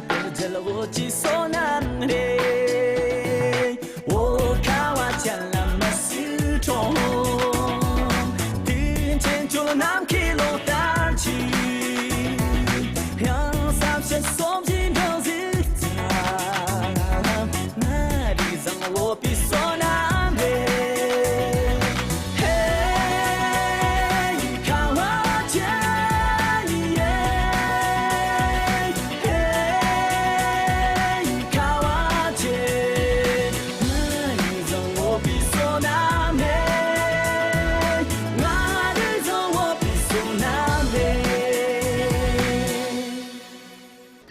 པར་ཇལ་འོ་ཅི་སོ་ནམ་རེད། འོ་ཁ་བ་ཅན་ལ་མ་སུ་ཁྲོང་། དུས་ཆེན་ཆུ་ནམ་མཁའི་ལོ་ལྟར་གྱི། ཡང་བསམ་ཤེས་སོམ་བཞིན་འདྲ་ཟིག་ཙམ། ང་རི་བཟང་འོ་པི་སོ་ནམ་རེད། ཧེ་ཁ་བ་ཅན་ཡེ། ཧེ་ཁ་བ་ཅན། ང་རི་བཟང་འོ་པི་སོ་ནམ་རེད། ང་རི་བཟང་འོ་པི་སོ་ནམ་རེད།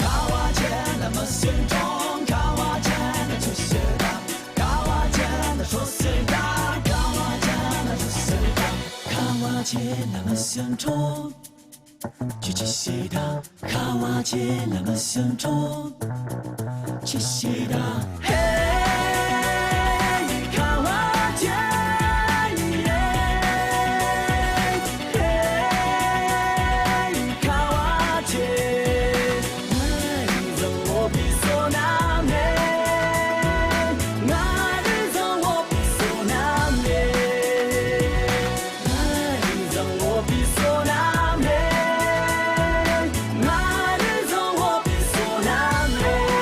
ཁ་བ་ཅན་ལ་མ་སུན་ཀྲོང་། ཁ་བ་ཅན་ལ་ཆུ་ཤེལ་དང་། ཁ་བ་ཅན་ལ་ཆུ་ཤེལ་དང་། ཁ་བ་ཅན་ལ་ཆུ་ཤེལ་དང་། ཁ་བ་ཅན་ལ་མ་སུན་ཀྲོང་། ཆུ་ཆུ་ཤེལ་དང་། ཁ་བ་ཅན་ལ་མ་སུན་ཀྲོང་། ཆུ་ཤེལ་དང་། ཧེ་ཁ་བ་ཅན་ཡེ། ཧེ་ཁ་བ་ཅན། ང་རི་བཟང་འོ་པི་སོ་ནམ་རེད། ང་རི་བཟང་འོ་པི་སོ་ནམ་རེད། ང་རི་བཟང་འོ་པི་སོ་ནམ་རེད། ང་རི་བཟང་འོ་པི་སོ་ནམ་རེད།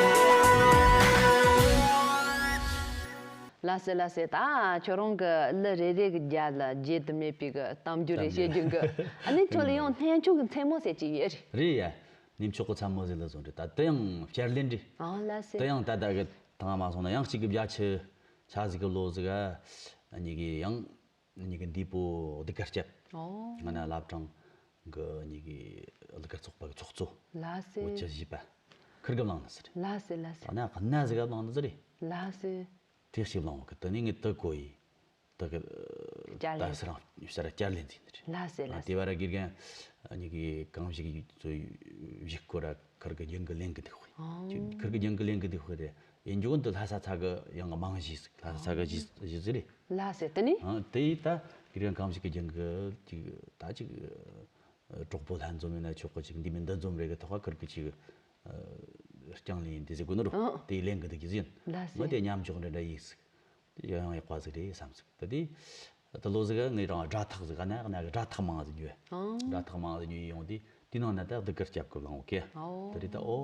ལགས་སེ་ལགས་སེ། ད་ཁྱོད་རང་གི་གླུ་རེ་རེ་གི་རྒྱབ་ལ་བརྗེད་དུ་མེད་པའི་གི་གཏམ་རྒྱུད་རེ་བཤད་རྒྱུ་གི། ཨ་ནི་ཁྱོད་ལ་ཡང་སྙན་ཆུང་གི་མཚན་མོ་ཟེར་གྱི་ཡོད་རེད། རེད་ཡ། སྙན་ཆུང་གི་མཚན་མོ་ཟེར་ལ་བཟོ་འདྲ་ད་དེ་ཡང་བསྐྱར་ལེན་རེད། ཨང་ལགས་སེ། དེ་ཡང་ད་ལྟ་གི་ཐང་མ་སོང་ན་ཡང་གཅིག་གི་བརྒྱ་ཆ་ཆ་ཟིག་གི་ལོ་ཟིག་ག་གཉིས་ཀྱི་ཡང་གཉིས་ཀྱི་འདས་པོ་གདུགས་དཀར་སྐྱབས། ཨོ། ང་ན་བླ་བྲང་གི་གཉིས་ཀྱི་གདུགས་དཀར་ཚོགས་པ་གི་ཚོགས་གཙོ། ལགས་སེ། འོ་ཅི་ཞིག་པ། ཁིར་གི་བླངས་ནི་ཟེར། ལགས་སེ་ལགས་སེ། ད་ན་ག་ན་ཟིག་ག་བླངས་ནི་ཟེར། ལགས་སེ། དེ་ཞིག་བླངས་བ་གི་དེ་ནས་ངས་དེ་གོ་ཡི། དེ་གི་བསྐྱར་ལེན། ད་སི་རང་ཕྱིར་བསྐྱར་ལེན་ཟིན་ནི་རེད། ལགས་སེ་ལགས་སེ། དེ་བར་དགེ་རྒན་གཉིས་ཀྱི་གང་ཞིག་ཚོ་བཞུགས་སྐོར་ར་ཁིར་གི་རྒྱུན་གི་ལེན་གི་འདུག་ཧོ། ཨང་། ཁིར་གི་རྒྱུན་གི་ལེན་གི་འདུག་ཧོ་རེད། ཡིན་རྒྱུ་འདི་ལྷ་ས་ཚ་གི་ཡང་མང་ཞིག་ལྷ་ས་ཚ་གི་ཞིག་ཞིག་ཟིག་རེད། ལགས་སེ། དེ་ནི། ཨང་། དེ་ཡིས་ད་དགེ་རྒན་གང་ཞིག་གི་རྒྱུན་གི་ཅིག་ད་ཅིག་གྲོགས་པོ་ལྷན་འཛོམས་ཡིན་ན་ཆོག་གི་ཅིག་འདི་མིན་འདི་འཛོམས་རེ་གི་ཐོག་ཁ་ཁིར་གི་ཅིག་རྐྱང་ལེན་ཡིན་དེ་ཟེར་དགོས་ནོ་རུ། ཨང་། དེ་ལེན་གི་འདུག་གི་ཟིན། ལགས་སེ། ངོ་དེ་མཉམ་འཇོག་འདྲ་འདྲ་ཡིན་ཟིག་ཡང་ཡག་པ་ཟིག་རེད་བསམ་ཟིག་ད་དེ་ད་ལོ་ཟིག་ངས་རང་སྒྲ་ཐག་ཟིག་ག་ན་ན་གི་སྒྲ་ཐག་མང་ཟིག་ཉོས། ཨང་། སྒྲ་ཐག་མང་ཟིག་ཉོས་ཡོང་དུས་དེ་ནང་ན་ད་གདུགས་དཀར་སྐྱབས་ཀྱི་བླངས་ཡོད་གི། ཨོ། ད་རེད་ད། ཨོ།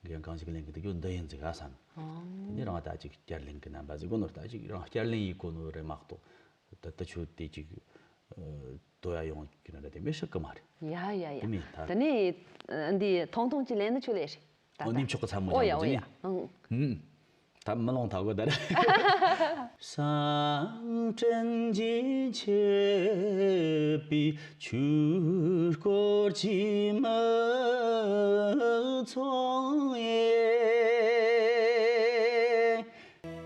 འདི་ཡང་གང་ཞིག་ལེན་གི་འདུག་ཡོད་འདི་ཡིན་ཟིག་ག་བསམ། ཨང་། དེ་ནས་རང་ད་ཅིག་བསྐྱར་ལེན་གི་རྣམ་པ་ཟིག་གོ་ནོ་ད་ཅིག་རང་བསྐྱར་ལེན་ཡིན་གོ་ནོ་རེད་མ་གཏོགས་ད་ད་ཆོས་དེ་ཅིག་ཨ། དོ་ཡ་ཡོང་གི་ན་ར་དེ་མི་ཤི་གི་མ་རེད། ཡ་ཡ་ཡ། དེ་མིན་ད། དེ་ནི་འདི་ཐུང་ཐུང་ཅིག་ལེན་ནི་ཆུ་ལས་རེད། ད་ཨོ་ད་ནིམ་ཆོག་གི་ཚ་མོ་ཨོ་ཡ་ཅང་ཨོ་ཡ། ཅི་ཨང་། ཨང་། ད་མི་ལོང་ཐག་གོ་ད་ར། བསམ་དྲན་གྱིས་ཁྱབ་པའི་ཆོས་སྐོར་གྱི་མི་ཚོགས་ཡིན།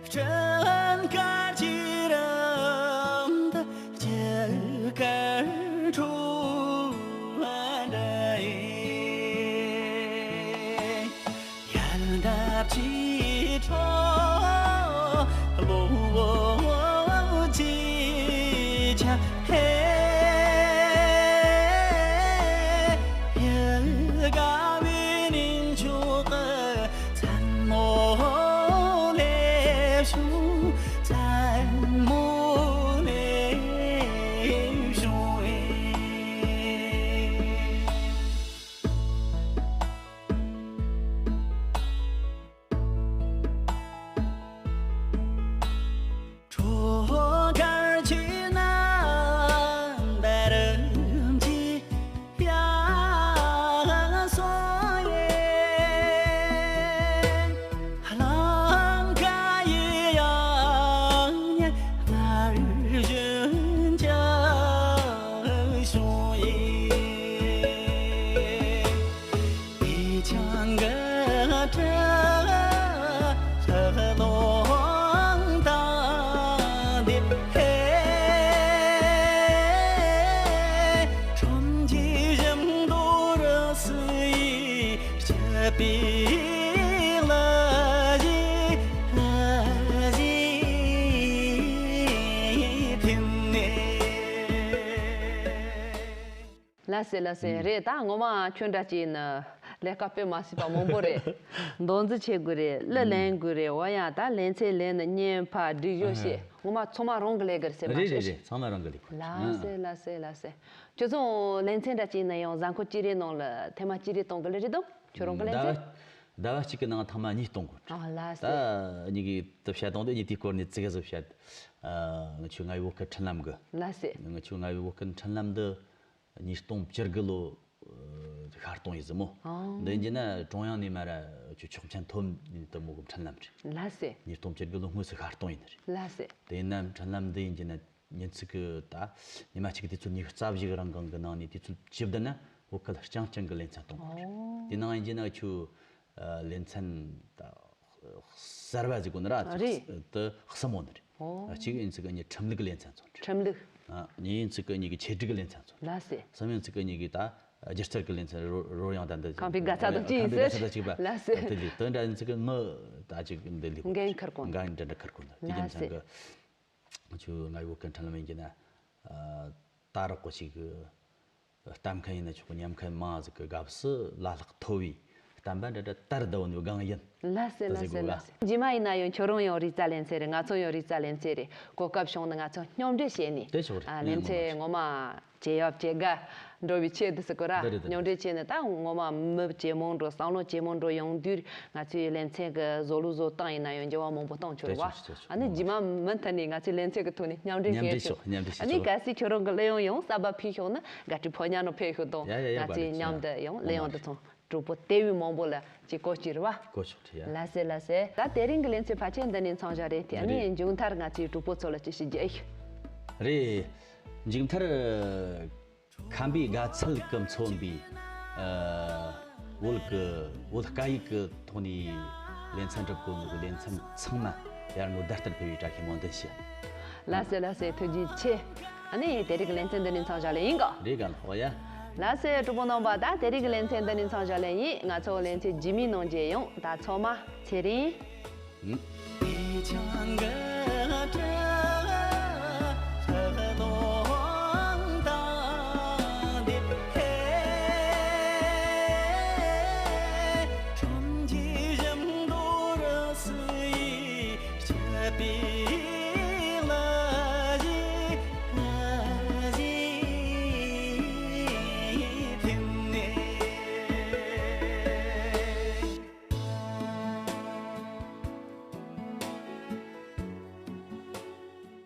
སྤྲིན་དཀར་གྱི་རི་མཐའ་དཀྱིལ་དཀར་འཕྲོ་བ་འདྲ་ཡིན། ཡལ་འདབ་ཀྱི་ཁྲོད་གློ་བོར་གྱི་ཆ་ཧེ། ཡལ་དཀའ་བའི་གནས་མཆོག་གི་མཚན་མོ་སླེབས་བྱུང་། མཚན་མོ་སླེབས་བྱུང་བས། ཁྲོ་དཀར་ཆུ་རྣམས་འབར་གྱི་ཡང་སོང་ཡིན། གླིང་ག་ཡི་ཡང་ཉེ་སྔར་བཞིན་ཀྱང་བྱུང་ཡིན། དེ་ཆང་གི་གྲི་ལྷགས་ལོང་དང་ལྡེབས་ཧེ། ཁྲོམ་གྱི་ཞིང་དུ་རི་སུལ་ཡིས་སྐྱིད་པའི་ལ་གཞས་ལ་གཞས་འཐེན་ནས། ལགས་སེ་ལགས་སེ། ཨུམ། རེད། ད་ངོ་མ་ཁྱོད་འདྲ་ཅིག་ནི་ལས་ཀ་དཔེ་མ་སྲིད་པ་མང་པོ་རེད། མདོ་འཛིན་བྱེད་དགོས་རེད། གླུ་ཨུམ། ལེན་དགོས་རེད། འོ་ཡ། ད་ལེ་ཚན་ལེན་ནི་བརྙན་ཕབ་སྒྲིག་གཞི་བྱེད། ཨ། ངོ་མ་ཚང་མ་རང་གི་ལས་ཀ་རེད་ཟེར་མ་རེད་རེད་ཤེས། རེད། ཚང་མ་རང་གི་ལས་ཀ་རེད། ལགས་སེ་ཨ། ལགས་སེ་ལགས་སེ། ཁྱོད་ཚོ་ལེ་ཚན་འདྲ་ཅིག་ནི་ཡང་གཟའ་འཁོར་གཅིག་རེའི་ནང་ལ་ཐེངས་མ་གཅིག་རེ་གཏོང་གི་ལེ་རེད་དམ། ཁྱོད་རང་གི་ལེ་ཚན། ཟླ་བ་ཟླ་བ་གཅིག་གི་ནང་ཐེངས་མ་གཉིས་གཏོང་དགོས། ཨ། ལགས་སེ། ད་གཉིས་ཀྱི་དུ་བཤད་དང་དུ་གཉིས་དེའི་སྐོར་ནས་ཙི་གེ་ཟིག་བཤད། ཨ། ང་ཆོའི་རྔ་ཡབ་བོད་ཁུལ་འཕྲིན་ལམ་གི། ལགས་སེ། ང་ཆོའི་རྔ་ཡབ་བོད་ཁུལ་འཕྲིན་ལམ་འདི་ཉིས་སྟོང་བཅུ་དགུ་ལོ་ཤར་གཏོང་ཡིན་ཟིག་མོ། ཨང་། འདི་ཡིན་རྒྱུ་ན་ཀྲུང་དབྱང་ནས་མར་ཆོས་ཆོག་མཆན་ཐོབ་ནས་དུ་མོ་གི་འཕྲིན་ལམ་རེད། ལགས་སེ། ཉིས་སྟོང་བཅུ་དགུ་ལོ་དངོས་སུ་ཤར་གཏོང་ཡིན་ནི་རེད། ལགས་སེ། དེ་ཡིན་ན་འཕྲིན་ལམ་འདི་ཡིན་རྒྱུ་ན་ཉིན་ཚིག་གི་ད་ཉི་མ་གཅིག་གི་དུས་ཚོད་ཉི་ཤུ་རྩ་བཞི་གི་རིང་གང་གི་ནང་ནས་དུས་ཚོད་བཅུ་བདུན་ན་བོད་ཁུལ་རྐྱང་རྐྱང་གི་ལེ་ཚན་གཏོང་དགོས་རེད། ཨོ། དེ་ནང་ཡིན་རྒྱུ་ན་ཆོས། ཨ། ལེ་ཚན་ད་གསར་བ་ཟིག་གོ་ནི་ར། རེད། དེ་གསུམ་མོ་ནི་རེད། ཨོ། གཅིག་ཡིན་ཚིག་གི་ཁྲིམས་ལུགས་ལེ་ཚན་ཚོ་རེད། ཁྲིམས་ལུགས། ཨ། གཉིས་ཡིན་ཚིག་གི་གཉིས་ཀྱི་ཆེད་སྒྲིག་གི་ལེ་ཚན་ཚོ་རེད། ལགས་སེ། གསུམ་ཡིན་ཚིག་གི་གཉིས་ཀྱི་ད་སྒྱུ་རྩལ་གྱི་ལེ་ཚན་རོལ་རོལ་དབྱངས་ད་འདི་ཁང་པའི་དགའ་ཚལ་དང་ཅི་ཡིན་ཟེར། ཁང་པའི་དགའ་ཚལ་དང་གཅིག་པ། ལགས་སེ། དེ་ལས་དེ་འདྲ་ཡིན་ཚིག་གི་ངི་ད་ཅིག་འདི་ལས་འགན་འཁུར་དགོས། འགན་འདྲ་འདྲ་འཁུར་དགོས་འདུག་དེ་རྒྱུ་ལགས་མཚན་གི། ང་ཆོའི་རྔ་ཡབ་བོད་ཁུལ་འཕྲིན་ལམ་ཡིན་གྱི་ན། ཨ། ད་རག་གོ་ཞིག་གི་ལྟ་མཁན་ཡིན་ན་ཆོག་གི། ཉན་མཁན་མང་ཟིག་གི་སྐབས་སུ་བླ་ལྷག་མཐོ་བའི་བསྟན་པ་འདྲ་འདྲ་དར་བསྡད་ཡོད་པའི་སྒང་ཡིན། ལགས་སེ། ལགས་སེ། ལགས་སེ། རྗེས་མ་ཡིན་ན་ཡང་ཁྱོད་རང་ཡང་རིག་རྩལ་ལེ་ཚན་རེད། ང་ཚོ་ཡང་རིག་རྩལ་ལེ་ཚན་རེད། གོ་སྐབས་བྱུང་ན་ང་ཚོ་མཉམ་འབྲེལ་བྱས་ནས། དེ་ཆོག་རེད། ཨ། ལེ་ཚན་ངོ་མ་བྱེད་ཡག་བྱེད་དགའ་འགྲོ་བའི་ཆེད་དུ་ཟེར་གོ་ར། འདི་རེད། འདི་མཉམ་འབྲེལ་བྱས་ནས་ད་ངོ་མ་མི་ཇེ་མང་འགྲོ། བསམ་བློ་ཇེ་མང་འགྲོ་ཡོང་དུས་ང་ཚོའི་ལེ་ཚན་གི་བཟོ་ལུགས་བཟོ་སྟངས་ཡིན་ན་ཡང་འགྱུར་བ་མང་པོ་གཏོང་ཆོག་རེད་བ། དེ་ཆོག་རེད། དེ་ཆོག་ཨ་ནི་རེད། རྗེས་མ་མུ་མཐུད་ནས་ང་ཚོའི་ལེ་ཚན་གི་ཐོག་ནས་མཉམ་འབྲེལ་མཉམ་འབྲེལ་བྱེད་ཆོག་ཆོག་མཉམ་འབྲེལ་བྱེད་ཨ་ནི་ཆོག་གལ་སྲིད་ཁྱོད་རང་གི་གླུ་དབྱངས་ཡང་གསར་པ་ཕུལ་ཤོག་ན། དགའ་སྤྲོ་ཕོ་ཉ་ནང་ཕེབས་ཤོག་དང་། ཡ་ཡ་ཡ། ང་ཚོས་མཉམ་དུ་ཡང་གླུ་དབྱངས་དེ་ཚོ་གྲོགས་པོ་དེ་བས་མང་པོ་ལ་ཅིག་གོ་ཅིག་རེད་བ། གོ་ཆོག་ཆེ་ཡ། ལགས་སེ། ལགས་སེ། ད་དེ་རིང་གི་ལེ་ཚན་ཕལ་ཆེར་འདི་ནས་མཚམས་བཞག་རེད་དེ། ཨ་ནི་རེད། མཇུག་མཐར་ང་ཚོའི་གྲོགས་པོ་ཚོ་ལ་ཅིག་ཞུ་རྒྱུ་ཨེ་ཡོད། རེད། མཇུག་མཐར། ཁམས་པའི་དགའ་ཚལ་གྱིས་མཚོན་པའི། ཨ། བོད་ཀྱི་བོད་སྐད་ཡིག་གི་ཐོག་ནས་ལེ་ཚན་འགྲུབ་དགོས་ནོ་གི་ལེ་ཚན་ཚང་མ་ཡར་ངོ་ཟླ་ལྟར་འཕེལ་བའི་བཀྲ་ཤིས་སྨོན་འདུན་ཞུ། ལགས་སེ། ལགས་སེ། ཐུགས་རྗེ་ཆེ། ཨ་ནི་དེ་རིང་གི་ལེ་ཚན་འདི་ནས་མཚམས་བཞག་ལེ་ཡིན་གོ། རེད་ག་ལ་ཧོ་ཡ། ལགས་སེ། གྲོགས་པོ་རྣམ་པ། ད་དེ་རིང་གི་ལེ་ཚན་འདི་ནས་མཚམས་བཞག་ལེ་ཡིན། ང་ཚོ་ལེ་ཚན་རྗེས་མའི་ནང་མཇལ་ཡོང་། ད་ཚང་མ་ཚེ་རིང་། ཨུ།